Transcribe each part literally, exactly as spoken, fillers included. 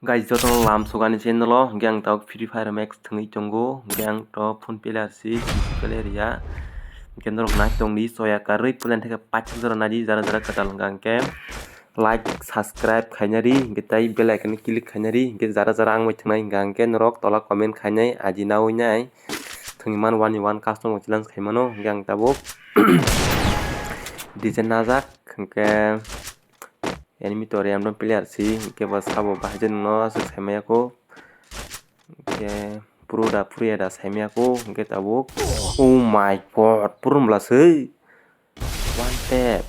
Guys, jotono lam sugani channel o, hwnkhe ang tabuk Free Fire Max thwngwi tongo, hwnkhe ang to phone player si, P C player ya. Hwnkhe norok nai tongdi, soya karwi pulen theke paithak jora naidi, jara jara kwtal hwnkha hwnkhe like, subscribe khainari, hwnkhe tai bell icon click khainari, hwnkhe jara jara ang bai thwngnai hwnkha hwnkhe norok tola comment khainai, aji naui nai. Thwngwi man one v one custom challenge khaimano, hwnkhe ang tabuk D J najak, hwnkhe enemy to random player si, hwnkhe bo sabo bahai je nokno aswk saimaya kho, hwnkhe pro da, pro ya da saimaya kho, hwnkhe tabuk, oh my god, pro wngla se. One tap.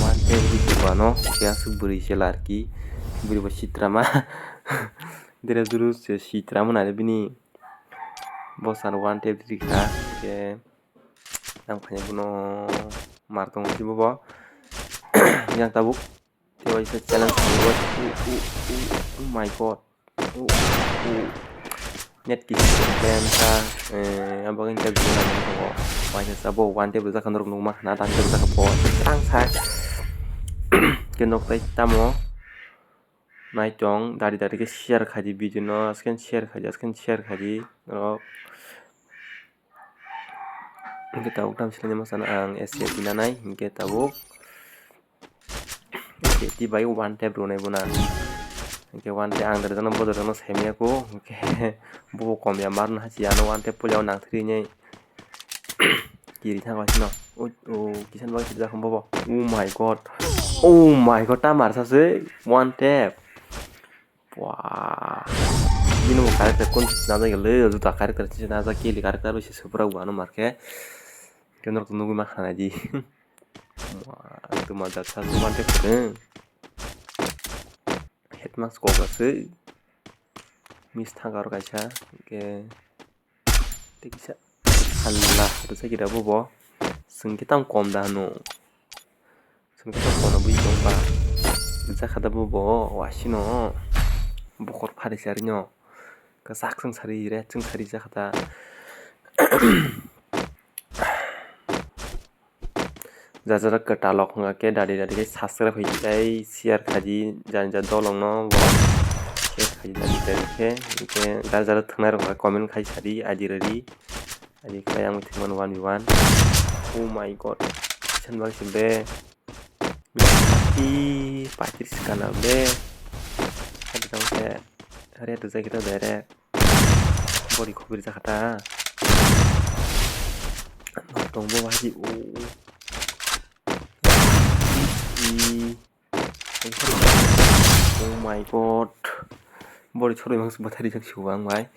One tap di bwrwi no. Khe aswk bwrwi se larki. Bwrwi bo sitrama. Dere duru se sitrama nai bini. Bo san one tap di kha. Khe ang phai bono mar tong si bo bo. Yang tabuk. Tei waisa challenge khaio. Oh my god. Oh, oh. Net kisi problem ta, eh, abo wngkha guna nang tongo. Waisa sabo one tap rijak kha norok nukma khna, tang rijak kha bo. Tang sa. Khe nok tai tamo. Nai tong, dari dari khe share khaidi video no, asken share khaidi, asken share khaidi. Norok. Hwnkhe tabuk tam swlaiwi masa ang S A T nanai, hwnkhe tabuk. Eti bai one tap rwnai buna. Hwnkhe one tap ang dare jano bodol jano saimaya kho. Hwnkhe bo kom ya mar no hasi ano one tap puila nang thri nai. Kiri thang bai no. O, o, kisan bai sijak bobo. Oh my god. Oh my god, ta mar sa se one tap. Wah. Bini bo character kun najak le, juta character se najak, kili character se supra wano mar khe. Khe norok nugwi ma khanai di. Wah, tuma jat sa tuma de khe. Head mask kok ase. Miss thang aro kaisa. Khe tei kisa. Allah, rwchapkhe da bobo. Chwng khe tamo kom da hwno. Chwng khe tamo kom bui tong ba. Rwchapkha da bobo, wasino. Bokhor phari se arino. Kwchak chwng sari, red chwng sari jakha da. Jajak kwtal rok wngkha khe dadi dadi khe subscribe khai tei share khaidi, jani jani dolong no bo share khaidi dadi dadi khe, hwnkhe jara jara thwngnai rok comment khai sadi, aidi rwdi, aidi khlai ang thwngmani one v one. Oh my god, kisan bai se be. Ih, paitris kana be. Hadi tang khe, hadi hadi jai kita direct. Body khobir jakha ta. Tong bo bahai o. Ih. Oh my god. Body choroi mang se bathari jak siwa ang bai.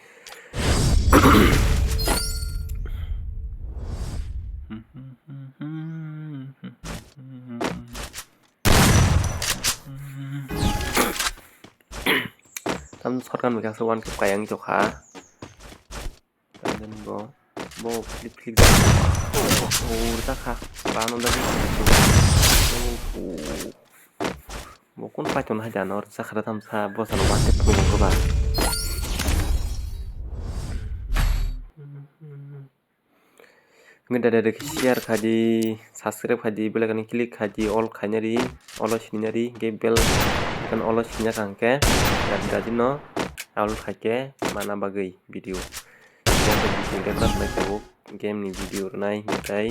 Tam shotgun bai kha se one tap kayang tokha. Tamjani bo, bo flip flip jak. Oh, rwchapkha. Bano da. Oh, oh. Bo kun paiton hai jano rwchapkha tamsa bosano one tap phuru bo ba. Hwnkhe dada dada khe share khaidi, subscribe khaidi, bell icon click khaidi, all khainari, all o sinari, hwnkhe bell icon all o sinai kha hwnkhe, dadi dadi no all khaikhe mana bagwi video. Hwnkhe video record nai tabuk, game ni video rwnai, hwnkhe tai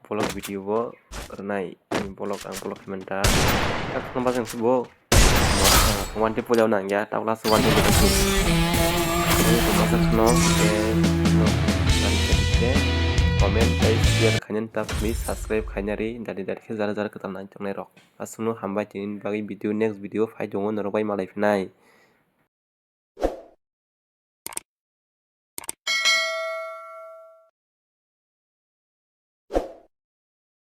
vlog video bo rwnai, ani vlog ang vlog khaimani ta. Ang thangna bagwi ang se bo. One tap puila nang ya, tak last one tap puila. Ini pemasa seno, eh, no, like, comment, tei share khainani ta, please subscribe khainari, dadi dadi khe jara jara kwtal nai tongnai rok. Aswkno hambai tini bagwi video, next video phai tongo norok bai malai phinai.